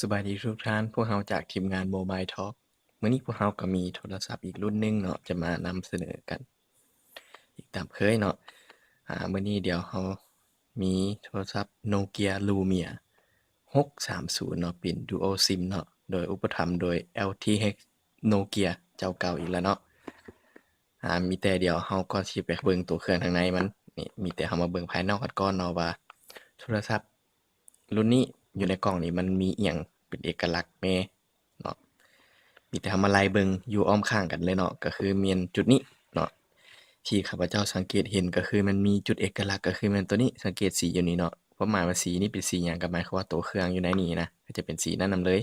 ສະບາຍດີທຸກທ່ານ, ພວກເຮົາຈາກທີມງານ Mobile Talk. ມື້ນີ້ພວກເຮົາກໍມີໂທລະສັບອີກລຸ້ນໜຶ່ງເນາະ ຈະມານຳສະເໜີກັນອີກຕາມເຄີຍເນາະ. ອາ ມື້ນີ້ດຽວເຮົາມີໂທລະສັບ Nokia Lumia ຫົກສາມສູນເນາະ ເປັນ Dual SIM ເນາະ ໂດຍອຸປະຖຳໂດຍ LTH Nokia ເຈົ້າເກົ່າອີກແລ້ວເນາະ. ອາ ມີແຕ່ດຽວເຮົາ ກ່ອນຊິໄປເບິ່ງຕົວເຄື່ອງທາງໃນມັນນີ້ ມີແຕ່ເຮົາມາເບິ່ງພາຍນອກກັນກ່ອນເນາະ ວ່າໂທລະສັບລຸ້ນນີ້ຢູ່ໃນກ່ອງນີ້ມັນມີອີ່ຫຍັງເປັນເອກະລັກແດ່ເນາະ. ມີແຕ່ເຮົາມາໄລ່ເບິ່ງຢູ່ອ້ອມຂ້າງກັນເລີຍເນາະ ກໍຄືແມ່ນຈຸດນີ້ເນາະ ທີ່ຂ້າພະເຈົ້າສັງເກດເຫັນ ກໍຄືມັນມີຈຸດເອກະລັກ ກໍຄືແມ່ນຕົວນີ້ ສັງເກດສີຢູ່ນີ້ເນາະ. ຄວາມໝາຍວ່າສີນີ້ເປັນສີຫຍັງ ກໍໝາຍຄວາມວ່າຕົວເຄື່ອງຢູ່ໃນນີ້ນະ ກໍຈະເປັນສີນັ້ນນຳເລີຍ.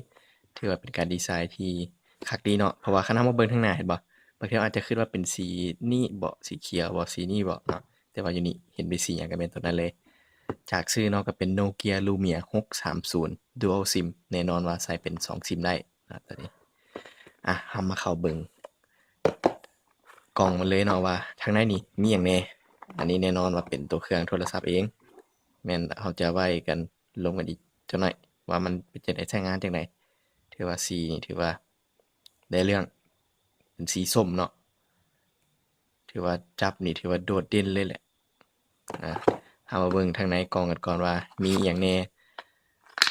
ຖືວ່າເປັນການດີໄຊທີ່ຄັກດີເນາະ ເພາະວ່າຄັນເຮົາມາເບິ່ງທາງໜ້າ ເຫັນບໍ່ ບາງເທື່ອອາດຈະຄິດວ່າເປັນສີນີ້ບໍ ສີຂຽວບໍ ສີນີ້ບໍເນາະ ແຕ່ວ່າຢູ່ນີ້ເຫັນເປັນສີຫຍັງກໍແມ່ນຕົວນັ້ນເລີຍ. ຈາກຊື່ເນາະ ກໍເປັນ Nokia Lumia ຫົກສາມສູນ Dual SIM ແນ່ນອນວ່າໃຊ້ເປັນສອງ SIM ໄດ້ນະ ຕົວນີ້. ອາ ເຮົາມາເຂົ້າເບິ່ງກ່ອງມັນເລີຍເນາະ ວ່າທາງໃນນີ້ມີຫຍັງແດ່. ອັນນີ້ແນ່ນອນວ່າເປັນຕົວເຄື່ອງໂທລະສັບເອງ ແມ່ນເຮົາຈະໄຫວ້ກັນ ລົມກັນອີກຈັກໜ້ອຍ ວ່າມັນເປັນຈັ່ງໃດ ໃຊ້ງານຈັ່ງໃດ. ຖືວ່າສີນີ້ຖືວ່າໄດ້ເລື່ອງ ເປັນສີສົ້ມເນາະ ຖືວ່າຈັບນີ້ຖືວ່າໂດດເດັ່ນເລີຍແຫຼະ. ອາ ເຮົາມາເບິ່ງທາງໃນກ່ອງກັນກ່ອນວ່າມີອີ່ຫຍັງແດ່.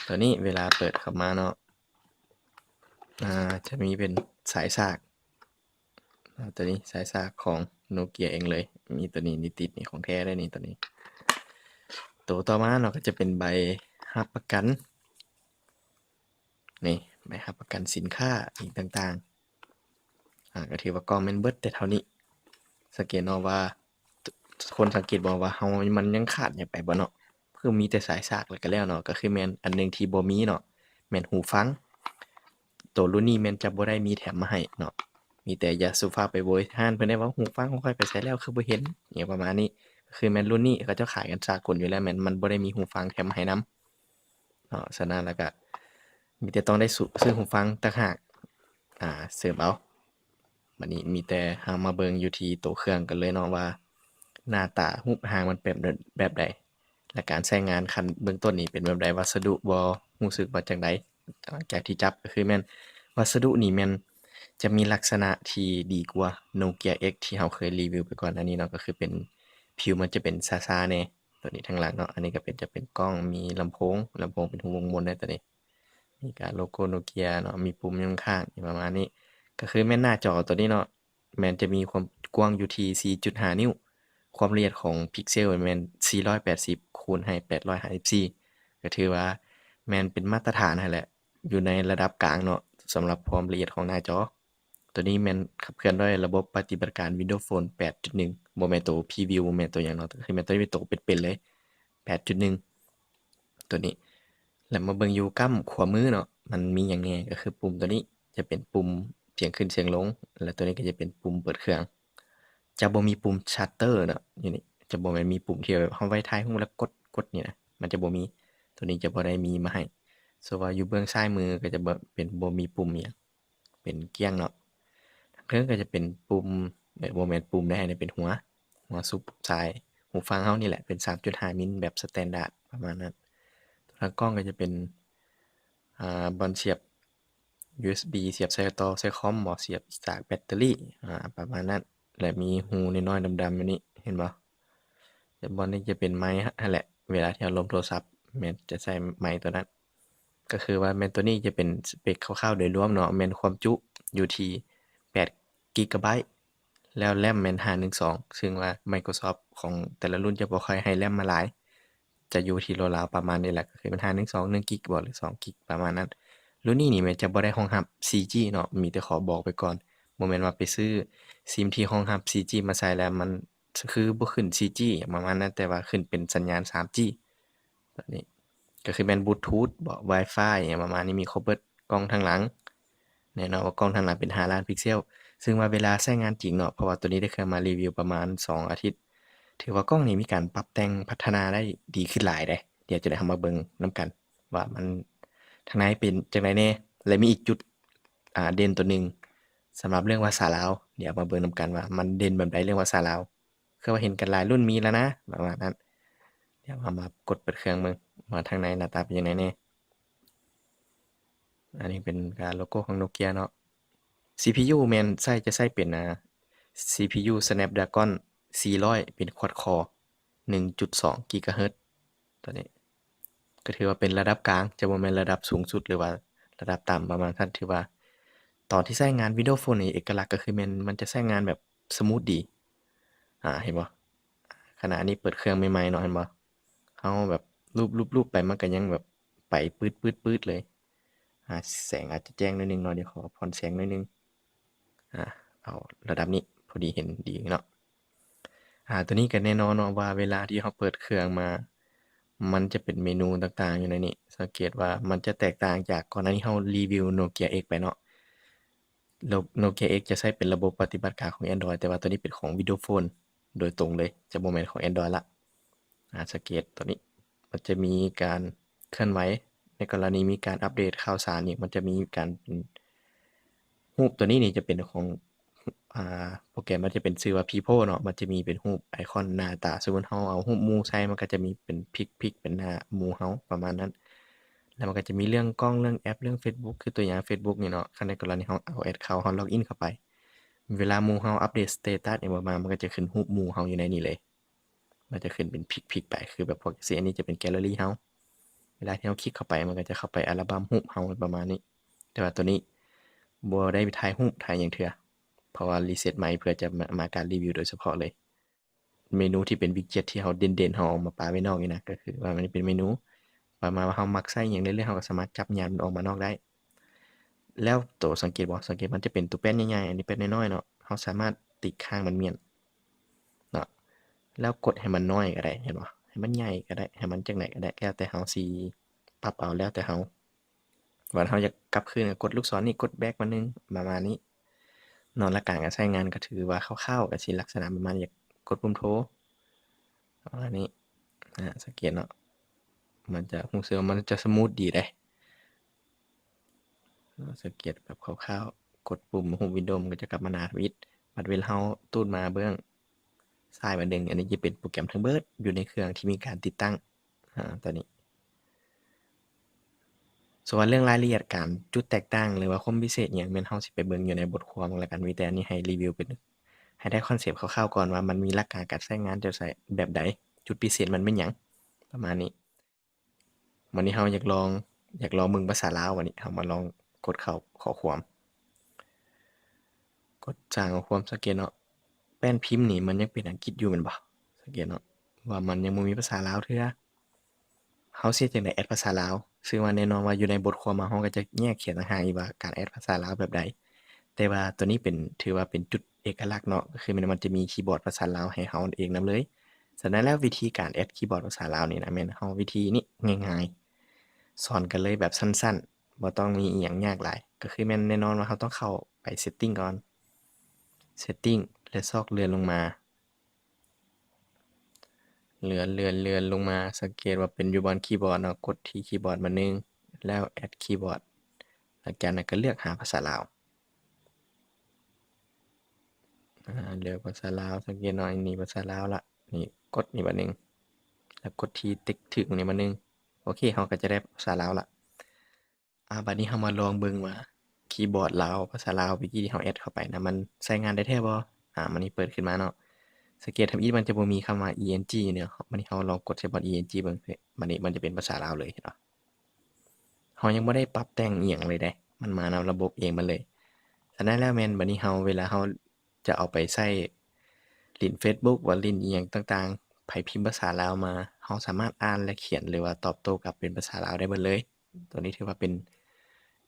ຕົວນີ້ເວລາເປີດເຂົ້າມາເນາະ ອາ ຈະມີເປັນສາຍສາກ ອາ ຕົວນີ້ສາຍສາກຂອງໂນເກຍເອງເລີຍ. ມີຕົວນີ້ ນີ້ຕິດນີ້ ຂອງແທ້ເລີຍນີ້ ຕົວນີ້. ໂຕຕໍ່ມາເນາະ ກໍຈະເປັນໃບຮັບປະກັນ ນີ້ ໃບຮັບປະກັນສິນຄ້າອີ່ຫຍັງຕ່າງໆ. ອາ ກໍຖືວ່າກ່ອງແມ່ນເບິດແຕ່ເທົ່ານີ້. ສັງເກດເນາະວ່າ ຄົນສັງເກດບໍ່ວ່າເຮົາ ມັນຍັງຂາດຫຍັງໄປບໍ່ເນາະ? ຄືມີແຕ່ສາຍສາກແລ້ວກໍແລ້ວເນາະ. ກໍຄືແມ່ນອັນໜຶ່ງທີ່ບໍ່ມີເນາະ ແມ່ນຫູຟັງ. ໂຕລຸ້ນນີ້ແມ່ນຈະບໍ່ໄດ້ມີແຖມມາໃຫ້ເນາະ ມີແຕ່ຢ່າສູ່ຟ້າວໄປໂວຍຮ້ານເພິ່ນໄດ້ວ່າ ຫູຟັງຂອງຂ້ອຍໄປໃສແລ້ວ ຄືບໍ່ເຫັນ ອີ່ຫຍັງປະມານນີ້. ກໍຄືແມ່ນລຸ້ນນີ້ເຂົາເຈົ້າຂາຍກັນສາກົນຢູ່ແລ້ວ ແມ່ນມັນບໍ່ໄດ້ມີຫູຟັງແຖມມາໃຫ້ນຳ ເນາະ. ສະນັ້ນແລ້ວກະມີແຕ່ຕ້ອງໄດ້ຊື້ຫູຟັງຕ່າງຫາກ ອາ ເສີມເອົາ. ບັດນີ້ມີແຕ່ເຮົາມາເບິ່ງຢູ່ທີ່ໂຕເຄື່ອງກັນເລີຍເນາະ ວ່າໜ້າຕາຮູບຮ່າງມັນເປັນແບບໃດ ແລະ ການໃຊ້ງານຂັ້ນເບື້ອງຕົ້ນນີ້ເປັນແບບໃດ, ວັດສະດຸບໍ່ ຮູ້ສຶກວ່າຈັ່ງໃດ. ຫຼັງຈາກທີ່ຈັບກໍຄືແມ່ນ ວັດສະດຸນີ້ແມ່ນຈະມີລັກສະນະທີ່ດີກວ່າໂນເກຍເອັກທີ່ເຮົາເຄີຍຣີວິວໄປກ່ອນໜ້ານີ້ເນາະ, ກໍຄືເປັນ ຜິວມັນຈະເປັນຊາໆແດ່. ຕົວນີ້ທາງຫຼັງເນາະ ອັນນີ້ກໍເປັນ ຈະເປັນກ້ອງ ມີລຳໂພງ ລຳໂພງເປັນຫູວົງມົນໄດ້ຕົວນີ້. ນີ້ກໍໂລໂກ້ໂນເກຍເນາະ ມີປຸ່ມຢູ່ຂ້າງໆ ປະມານນີ້. ກໍຄືແມ່ນໜ້າຈໍຕົວນີ້ເນາະ ແມ່ນຈະມີຄວາມກວ້າງຢູ່ທີ່ສີ່ຈຸດຫ້ານິ້ວ, ຄວາມລະອຽດຂອງພິກເຊວແມ່ນສີ່ຮ້ອຍແປດສິບຄູນໃຫ້ແປດຮ້ອຍຫ້າສິບສີ່ ກໍຖືວ່າແມ່ນເປັນມາດຕະຖານຫັ້ນແຫຼະ ຢູ່ໃນລະດັບກາງເນາະ ສຳລັບຄວາມລະອຽດຂອງໜ້າຈໍ. ຕົວນີ້ແມ່ນຂັບເຄື່ອນດ້ວຍລະບົບປະຕິບັດການ Windows Phone ແປດຈຸດໜຶ່ງ ບໍ່ແມ່ນໂຕ Preview ບໍ່ແມ່ນໂຕຫຍັງເນາະ ຄືແມ່ນຕົວນີ້ເປັນໂຕເປັນໆເລີຍ ແປດຈຸດໜຶ່ງ ຕົວນີ້. ແລ້ວມາເບິ່ງຢູ່ກ້ຳຂວາມືເນາະ ມັນມີຫຍັງແດ່ ກໍຄືປຸ່ມຕົວນີ້ຈະເປັນປຸ່ມສຽງຂຶ້ນສຽງລົງ ແລະ ຕົວນີ້ກໍຈະເປັນປຸ່ມເປີດເຄື່ອງ. ຈະບໍ່ມີປຸ່ມ shutter ເນາະ ຢູ່ນີ້ ຈະບໍ່ແມ່ນມີປຸ່ມທີ່ແບບເຮົາໄວ້ຖ່າຍຮູບແລ້ວກົດ ກົດນີ້ນະ ມັນຈະບໍ່ມີ ຕົວນີ້ຈະບໍ່ໄດ້ມີມາໃຫ້. ສ່ວນວ່າຢູ່ເບື້ອງຊ້າຍມືກໍຈະບໍ່ ເປັນ ບໍ່ມີປຸ່ມຫຍັງ ເປັນກ້ຽງເນາະ. ທາງເທິງກໍຈະເປັນປຸ່ມ ເອີ ບໍ່ແມ່ນປຸ່ມໃດ ອັນນີ້ເປັນຫົວ ຫົວສູບສາຍຫູຟັງເຮົານີ້ແຫຼະ ເປັນສາມຈຸດຫ້າມິນແບບສະແຕນດາດ ປະມານນັ້ນ. ທາງກ້ອງກໍຈະເປັນ ອາ ບ່ອນສຽບ ຢູເອັສບີ ສຽບໃສ່ຕໍ່ໃສ່ຄອມບໍ ສຽບສາກແບັດເຕີຣີ ອາ ປະມານນັ້ນ ແລະ ມີຮູນ້ອຍໆດຳໆຢູ່ນີ້ ເຫັນບໍ່? ແຕ່ບ່ອນນີ້ຈະເປັນໄມຫັ້ນແຫຼະ ເວລາທີ່ເຮົາລົມໂທລະສັບ ແມ່ນຈະໃຊ້ໄມຕົວນັ້ນ. ກໍຄືວ່າແມ່ນຕົວນີ້ຈະເປັນສະເປັກຄ່າວໆໂດຍລວມເນາະ ແມ່ນຄວາມຈຸຢູ່ທີ່ແປດກິກກະໄບ ແລ້ວແຣມແມ່ນຫ້າໜຶ່ງສອງ ຊຶ່ງວ່າ Microsoft ຂອງແຕ່ລະລຸ້ນຈະບໍ່ຄ່ອຍໃຫ້ແຣມມາຫຼາຍ ຈະຢູ່ທີ່ລາວໆປະມານນີ້ແຫຼະ ກໍຄືແມ່ນຫ້າໜຶ່ງສອງ ໜຶ່ງກິກບໍ ຫຼື ສອງກິກ ປະມານນັ້ນ. ລຸ້ນນີ້ນີ້ແມ່ນຈະບໍ່ໄດ້ຮອງຮັບສີ່ຈີເນາະ ມີແຕ່ຂໍບອກໄປກ່ອນ ບໍ່ແມ່ນວ່າໄປຊື້ຊິມທີ່ຮອງຮັບສີ່ຈີມາໃສ່ແລ້ວມັນ ຄືບໍ່ຂຶ້ນສີ່ຈີຫຍັງປະມານນັ້ນ ແຕ່ວ່າຂຶ້ນເປັນສັນຍານສາມຈີ ແບບນີ້ ກໍຄືແມ່ນບລູທູດບໍ ວາຍຟາຍຫຍັງປະມານນີ້ ມີຄົບເບິດ. ກ້ອງທາງຫຼັງ ແນ່ນອນວ່າກ້ອງທາງຫຼັງເປັນຫ້າລ້ານພິກເຊວ ຊຶ່ງວ່າເວລາໃຊ້ງານຈິງເນາະ ເພາະວ່າຕົວນີ້ໄດ້ເຄື່ອງມາຣີວິວປະມານສອງອາທິດ ຖືວ່າກ້ອງນີ້ມີການປັບແຕ່ງພັດທະນາໄດ້ດີຂຶ້ນຫຼາຍເດ້. ດຽວຈະໄດ້ເຮົາມາເບິ່ງນຳກັນວ່າມັນທາງໃນເປັນຈັ່ງໃດແດ່ ແລະ ມີອີກຈຸດ ອາ ເດັ່ນຕົວໜຶ່ງສຳລັບເລື່ອງພາສາລາວ ດຽວມາເບິ່ງນຳກັນວ່າມັນເດັ່ນແບບໃດເລື່ອງພາສາລາວ. ຄືວ່າເຫັນກັນຫຼາຍລຸ້ນມີແລ້ວນະ ປະມານນັ້ນ. ດຽວເຮົາມາກົດເປີດເຄື່ອງເບິ່ງວ່າທາງໃນໜ້າຕາເປັນຈັ່ງໃດແດ່. ອັນນີ້ເປັນການໂລໂກ້ຂອງໂນເກຍເນາະ. ຊີພີຢູແມ່ນໃຊ້ ຈະໃຊ້ເປັນ ອ່າ ຊີພີຢູ Snapdragon ສີ່ຮ້ອຍ ເປັນ Quad Core ໜຶ່ງຈຸດສອງ ກິກະເຮີດ. ຕົວນີ້ກໍຖືວ່າເປັນລະດັບກາງ ຈະບໍ່ແມ່ນລະດັບສູງສຸດ ຫຼືວ່າລະດັບຕ່ຳປະມານນັ້ນ. ຖືວ່າຕອນທີ່ໃຊ້ງານ Windows Phone ນີ້ ເອກະລັກກໍຄືແມ່ນມັນຈະໃຊ້ງານແບບສະມູດດີ. ອາ ເຫັນບໍ່? ຂະນະອັນນີ້ເປີດເຄື່ອງໃໝ່ໆເນາະ ເຫັນບໍ່? ເຮົາແບບລູບໆໆໄປ ມັນກໍຍັງແບບໄປປືດໆໆເລີຍ. ອາ ແສງອາດຈະແຈ້ງໜ້ອຍໜຶ່ງເນາະ, ດຽວຂໍຜ່ອນແສງໜ້ອຍໜຶ່ງ. ອາ ເອົາລະດັບນີ້ ພໍດີເຫັນດີເນາະ. ອາ ຕົວນີ້ກໍແນ່ນອນເນາະວ່າເວລາທີ່ເຮົາເປີດເຄື່ອງມາ ມັນຈະເປັນເມນູຕ່າງໆຢູ່ໃນນີ້. ສັງເກດວ່າມັນຈະແຕກຕ່າງຈາກກ່ອນໜ້ານີ້ເຮົາຣີວິວ Nokia X ໄປເນາະ. ໂນ Nokia X ຈະໃຊ້ເປັນລະບົບປະຕິບັດການຂອງ Android ແຕ່ວ່າຕົວນີ້ເປັນຂອງ Windows Phone ໂດຍຕົງເລີຍ ຈະບໍ່ແມ່ນຂອງ Android ລະ. ອາ ສັງເກດຕົວນີ້ ມັນຈະມີການເຄື່ອນໄຫວ ໃນກໍລະນີມີການອັບເດດຂ່າວສານນີ້ ມັນຈະມີການເປັນ ຮູບຕົວນີ້ນີ້ຈະເປັນຂອງ ອາ ໂປຣແກຣມ ມັນຈະເປັນຊື່ວ່າ People ເນາະ, ມັນຈະມີເປັນຮູບໄອຄອນໜ້າຕາ. ສົມມຸດເຮົາເອົາຮູບໝູ່ໃສ່ ມັນກໍຈະມີເປັນພິກໆ ເປັນໜ້າໝູ່ເຮົາປະມານນັ້ນ. ແລ້ວມັນກໍຈະມີເລື່ອງກ້ອງ ເລື່ອງແອັບ ເລື່ອງ Facebook ຄືຕົວຢ່າງ Facebook ນີ້ເນາະ, ຄັນໃນກໍລະນີເຮົາເອົາແອັດເຂົ້າ ເຮົາລັອກອິນເຂົ້າໄປ ເວລາໝູ່ເຮົາອັບເດດສະເຕຕັສຫຍັງປະມານ ມັນກໍຈະຂຶ້ນຮູບໝູ່ເຮົາຢູ່ໃນນີ້ເລີຍ. ມັນຈະຂຶ້ນເປັນພິກໆໄປ ຄືແບບພວກຊີ້ ອັນນີ້ຈະເປັນແກລເລີຣີເຮົາ. ເວລາທີ່ເຮົາຄລິກເຂົ້າໄປ ມັນກໍຈະເຂົ້າໄປອັລບັມຮູບເຮົາປະມານນີ້. ແຕ່ວ່າຕົວນີ້ບໍ່ໄດ້ໄປຖ່າຍຮູບຖ່າຍຫຍັງເທື່ອ ເພາະວ່າຣີເຊັດໃໝ່ເພື່ອຈະມາ ມາການຣີວິວໂດຍສະເພາະເລີຍ. ເມນູທີ່ເປັນວິດເຈັດທີ່ເຮົາເດັ່ນໆ ເຮົາເອົາມາປະໄວ້ນອກນີ້ນະ ກໍຄືວ່າມັນເປັນເມນູປະມານວ່າເຮົາມັກໃຊ້ຫຍັງເລື້ອຍໆ ເຮົາກໍສາມາດຈັບຍາດມັນອອກມານອກໄດ້. ແລ້ວໂຕສັງເກດບໍ່? ສັງເກດມັນຈະເປັນໂຕແປ້ນໃຫຍ່ໆ ອັນນີ້ແປ້ນນ້ອຍໆເນາະ, ເຮົາສາມາດຕິກຂ້າງມັນມ້ຽນເນາະ ແລ້ວກົດໃຫ້ມັນນ້ອຍກໍໄດ້ ເຫັນບໍ່? ໃຫ້ມັນໃຫຍ່ກໍໄດ້ ໃຫ້ມັນຈັ່ງໃດກໍໄດ້ ແລ້ວແຕ່ເຮົາຊິປັບເອົາ ແລ້ວແຕ່ເຮົາ. ວ່າເຮົາຢາກກັບຄືນກໍກົດລູກສອນນີ້ ກົດ back ມາໜຶ່ງ ປະມານນີ້ເນາະ. ຫຼັກການການໃຊ້ງານກໍຖືວ່າຄ່າວໆກໍຊິລັກສະນະປະມານ ຢາກກົດປຸ່ມໂທ ປະມານນີ້. ອາ ສັງເກດເນາະ ມັນຈະ ຮູ້ສຶກວ່າມັນຈະສະມູດດີເດ້. ສັງເກດແບບຄ່າວໆ ກົດປຸ່ມຮູບວິນໂດ ມັນກໍຈະກັບມາໜ້າທຳອິດ. ບັດເວລາເຮົາຕູດມາເບື້ອງຊ້າຍບາດໜຶ່ງ ອັນນີ້ຈະເປັນໂປຣແກຣມທັງເບິດຢູ່ໃນເຄື່ອງທີ່ມີການຕິດຕັ້ງ ອາ ຕົວນີ້. ສ່ວນເລື່ອງລາຍລະອຽດການ ຈຸດແຕກຕ່າງ ຫຼືວ່າຄວາມພິເສດຫຍັງ ແມ່ນເຮົາຊິໄປເບິ່ງຢູ່ໃນບົດຄວາມແລ້ວກັນ. ມີແຕ່ອັນນີ້ໃຫ້ຣີວິວເປັນ ໃຫ້ໄດ້ຄອນເຊັບຄ່າວໆກ່ອນວ່າມັນມີຫຼັກການການໃຊ້ງານແບບໃດ ຈຸດພິເສດມັນແມ່ນຫຍັງ ປະມານນີ້. ບາດນີ້ເຮົາຢາກລອງ ຢາກລອງເບິ່ງພາສາລາວ. ບາດນີ້ເຮົາມາລອງກົດເຂົ້າຂໍ້ຄວາມ ກົດສ້າງຂໍ້ຄວາມ. ສັງເກດເນາະ ແປ້ນພິມນີ້ມັນຍັງເປັນອັງກິດຢູ່ແມ່ນບໍ່? ສັງເກດເນາະວ່າມັນຍັງບໍ່ມີພາສາລາວເທື່ອ. ເຮົາຊິເຮັດຈັ່ງໃດແອັດພາສາລາວ? ຊຶ່ງວ່າແນ່ນອນວ່າຢູ່ໃນບົດຄວາມເຮົາກໍຈະແຍກຂຽນຕ່າງຫາກອີກວ່າການແອັດພາສາລາວແບບໃດ. ແຕ່ວ່າຕົວນີ້ເປັນ ຖືວ່າເປັນຈຸດເອກະລັກເນາະ ກໍຄືແມ່ນມັນຈະມີຄີບອດພາສາລາວໃຫ້ເຮົາເອງນຳເລີຍ. ສະນັ້ນແລ້ວ ວິທີການແອັດຄີບອດພາສາລາວນີ້ນະ ແມ່ນເຮົາ ວິທີນີ້ງ່າຍໆ ສອນກັນເລີຍແບບສັ້ນໆ ບໍ່ຕ້ອງມີອີ່ຫຍັງຍາກຫຼາຍ. ກໍຄືແມ່ນແນ່ນອນວ່າເຮົາຕ້ອງເຂົ້າໄປເຊັດຕິ້ງກ່ອນ ເຊັດຕິ້ງ ແລະ ຊອກເລື່ອນລົງມາ ເລື່ອນ ເລື່ອນ ເລື່ອນລົງມາ. ສັງເກດວ່າເປັນຢູ່ບ່ອນຄີບອດເນາະ ກົດທີ່ຄີບອດບາດໜຶ່ງ ແລ້ວແອັດຄີບອດ ຫຼັງຈາກນັ້ນກໍເລືອກຫາພາສາລາວ. ອາ ເລືອກພາສາລາວ ສັງເກດເນາະ ອັນນີ້ພາສາລາວລະ ນີ້ກົດນີ້ບາດໜຶ່ງ ແລ້ວກົດທີ່ຕິກຖືກນີ້ບາດໜຶ່ງ. ໂອເຄ ເຮົາກໍຈະໄດ້ພາສາລາວລະ. ອາ ບາດນີ້ເຮົາມາລອງເບິ່ງວ່າຄີບອດລາວ ພາສາລາວ ວິທີທີ່ເຮົາແອັດເຂົ້າໄປນະ ມັນໃຊ້ງານໄດ້ແທ້ບໍ່? ອາ ບາດນີ້ເປີດຂຶ້ນມາເນາະ ສັງເກດທຳອິດມັນຈະບໍ່ມີຄຳວ່າ ອີເອັນຈີ ຢູ່ເນາະ. ບາດນີ້ເຮົາລອງກົດໃສ່ບ່ອນ ອີເອັນຈີ ເບິ່ງ ບາດນີ້ມັນຈະເປັນພາສາລາວເລີຍເນາະ. ເຮົາຍັງບໍ່ໄດ້ປັບແຕ່ງອີ່ຫຍັງເລີຍເດ້ ມັນມານຳລະບົບເອງມັນເລີຍ. ສະນັ້ນແລ້ວແມ່ນບາດນີ້ເຮົາ ເວລາເຮົາຈະເອົາໄປໃຊ້ຫຼິ້ນ Facebook ວ່າຫຼິ້ນອີ່ຫຍັງຕ່າງໆ ໃຜພິມພາສາລາວມາ ເຮົາສາມາດອ່ານ ແລະ ຂຽນ ຫຼືວ່າຕອບໂຕ້ກັບເປັນພາສາລາວໄດ້ເບິດເລີຍ. ຕົວນີ້ຖືວ່າເປັນ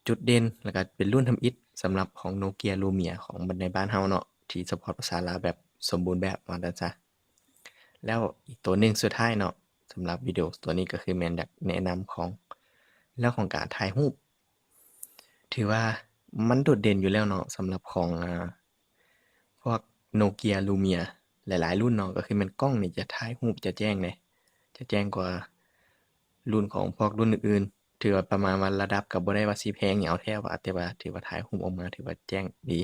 ຈຸດເດັ່ນ ແລ້ວກໍເປັນລຸ້ນທຳອິດສຳລັບຂອງ Nokia Lumia ຂອງໃນບ້ານເຮົາເນາະ ທີ່ສະພອດພາສາລາວແບບສົມບູນແບບ ວ່າຊັ້ນຊະ. ແລ້ວອີກຕົວໜຶ່ງສຸດທ້າຍເນາະ ສຳລັບວິດີໂອຕົວນີ້ກໍຄືແມ່ນຢາກແນະນຳຂອງເລື່ອງຂອງການຖ່າຍຮູບ ຖືວ່າມັນໂດດເດັ່ນຢູ່ແລ້ວເນາະ ສຳລັບຂອງ ອາ ພວກ Nokia Lumia ຫຼາຍໆລຸ້ນເນາະ ກໍຄືແມ່ນກ້ອງນີ້ຈະຖ່າຍຮູບຈະແຈ້ງເດ້ ຈະແຈ້ງກວ່າລຸ້ນຂອງພວກລຸ້ນອື່ນໆ. ຖືວ່າປະມານວ່າລະດັບກໍບໍ່ໄດ້ວ່າຊິແພງຫຍັງ ເອົາແທ້ວ່າ ແຕ່ວ່າຖືວ່າຖ່າຍຮູບອອກມາຖືວ່າແຈ້ງດີ.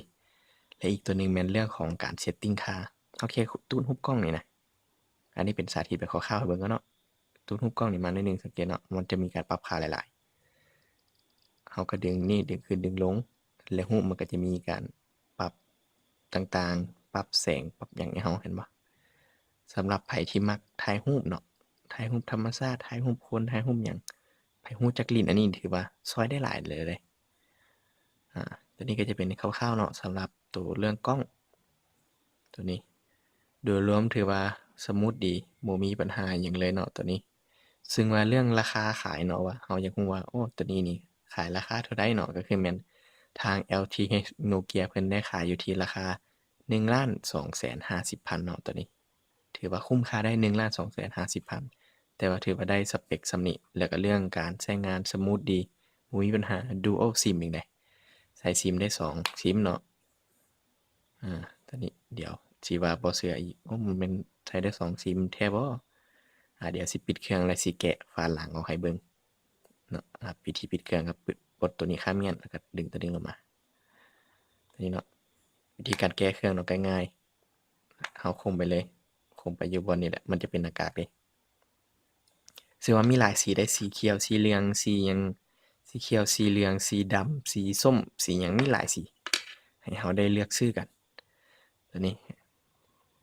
ແລະ ອີກຕົວໜຶ່ງແມ່ນເລື່ອງຂອງການເຊັດຕິ້ງຄ່າ. ໂອເຄ ຕູດຮູບກ້ອງນີ້ນະ ອັນນີ້ເປັນສາທິດແບບຄ່າວໆໃຫ້ເບິ່ງກ່ອນເນາະ. ຕູດຮູບກ້ອງນີ້ມາໜ້ອຍໜຶ່ງ ສັງເກດເນາະ ມັນຈະມີການປັບຄ່າຫຼາຍໆ. ເຮົ ຮົາກໍດຶງນີ້ ດຶງຂຶ້ນ ດຶງລົງ ແລະ ຮູບມັນກໍຈະມີການປັບຕ່າງໆ ປັບແສງ ປັບຫຍັງໃຫ້ເຮົາ ເຫັນບໍ່? ສຳລັບໃຜທີ່ມັກຖ່າຍຮູບເນາະ ຖ່າຍຮູບທຳມະຊາດ ຖ່າຍຮູບຄົນ ຖ່າຍຮູບຫຍັງ ໃຜຮູ້ຈັກຫຼິ້ນອັນນີ້ ຖືວ່າຊ່ອຍໄດ້ຫຼາຍເລີຍເດ້. ອາ ຕົວນີ້ກໍຈະເປັນຄ່າວໆເນາະ ສຳລັບໂຕເລື່ອງກ້ອງ ຕົວນີ້ ໂດຍລວມຖືວ່າສະມູດດີ ບໍ່ມີບັນຫາຫຍັງເລີຍເນາະ ຕົວນີ້. ຊຶ່ງວ່າເລື່ອງລາຄາຂາຍເນາະ ວ່າເຮົາຢາກຮູ້ວ່າ ໂອ້ ຕົວນີ້ນີ້ຂາຍລາຄາເທົ່າໃດເນາະ ກໍຄືແມ່ນທາງ ແອລທີເອັດ ໂນເກຍ ເພິ່ນໄດ້ຂາຍຢູ່ທີ່ລາຄາໜຶ່ງລ້ານສອງແສນຫ້າສິບພັນເນາະ ຕົວນີ້. ຖືວ່າຄຸ້ມຄ່າໄດ້ ໜຶ່ງລ້ານສອງແສນຫ້າສິບພັນ ແຕ່ວ່າຖືວ່າໄດ້ສະເປັກສ່ຳນີ້ ແລ້ວກໍເລື່ອງການໃຊ້ງານສະມູດດີ ບໍ່ມີບັນຫາ ດູໂອຊິມອີກເດ້ ໃສ່ຊິມໄດ້ສອງຊິມເນາະ. ອາ ຕອນນີ້ດຽວຊິວ່າບໍ່ເຊື່ອອີກ ໂອ້ ມັນແມ່ນໃຊ້ໄດ້ສອງຊິມແທ້ບໍ່? ອາ ດຽວຊິປິດເຄື່ອງ ແລ້ວຊິແກະຝາຫຼັງອອກໃຫ້ເບິ່ງເນາະ. ອາ ວິທີປິດເຄື່ອງກໍປົດຕົວນີ້ຂ້າມແມ່ນ ແລ້ວກໍດຶງຕົວນີ້ລົງມາ ຕົວນີ້ເນາະ. ວິທີການແກະເຄື່ອງເນາະ ກໍງ່າຍ ເຮົາຄົມໄປເລີຍ ຄົມໄປຢູ່ບ່ອນນີ້ແຫຼະ ມັນຈະເປັນໜ້າກາກເດ້. ເຊິ່ງວ່າມີຫຼາຍສີໄດ໋ ສີຂຽວ ສີເຫຼືອງ ສີຫຍັງ ສີຂຽວ ສີເຫຼືອງ ສີດຳ ສີສົ້ມ ສີຫຍັງ ມີຫຼາຍສີ ໃຫ້ເຮົາໄດ້ເລືອກຊື້ກັນ. ຕົວນີ້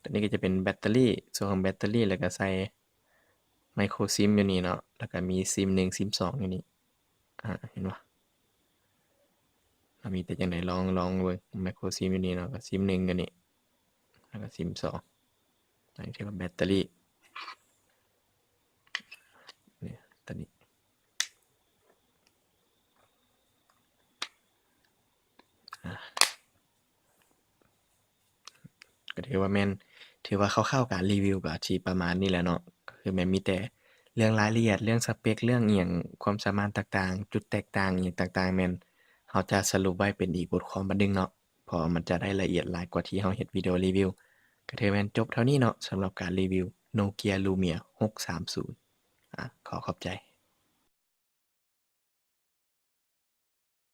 ຕົວນີ້ກໍຈະເປັນແບັດເຕີຣີ ສ່ວນຂອງແບັດເຕີຣີ ແລ້ວກໍໃສ່ໄມໂຄຣຊິມຢູ່ນີ້ເນາະ ແລ້ວກໍມີຊິມໜຶ່ງ ຊິມສອງຢູ່ນີ້ ອາ ເຫັນບໍ່? ເຮົາມີແຕ່ຈັ່ງໃດ ລອງ ລອງເບິ່ງ ໄມໂຄຣຊິມຢູ່ນີ້ເນາະ ກໍຊິມໜຶ່ງຢູ່ນີ້ ແລ້ວກໍຊິມສອງ ອັນນີ້ຖືວ່າແບັດເຕີຣີ ນີ້ ຕົວນີ້ ອາ ກໍຖືວ່າແມ່ນ ຖືວ່າຄ່າວໆການຣີວິວກໍຊິປະມານນີ້ແຫຼະເນາະ ກໍຄືແມ່ນມີແຕ່ເລື່ອງລາຍລະອຽດ ເລື່ອງສະເປັກ ເລື່ອງອີ່ຫຍັງ ຄວາມສາມາດຕ່າງໆ ຈຸດແຕກຕ່າງອີ່ຫຍັງຕ່າງໆ ແມ່ນເຮົາຈະສະຫຼຸບໄວ້ເປັນອີກບົດຄວາມບັດໜຶ່ງເນາະ ເພາະວ່າມັນຈະໄດ້ລະອຽດຫຼາຍກວ່າທີ່ເຮົາເຮັດວິດີໂອຣີວິວ. ກໍຖືແມ່ນຈົບເທົ່ານີ້ເນາະ ສຳລັບການຣີວິວໂນເກຍລູເມຍຫົກສາມສູນ ອາ ຂໍຂອບໃຈ.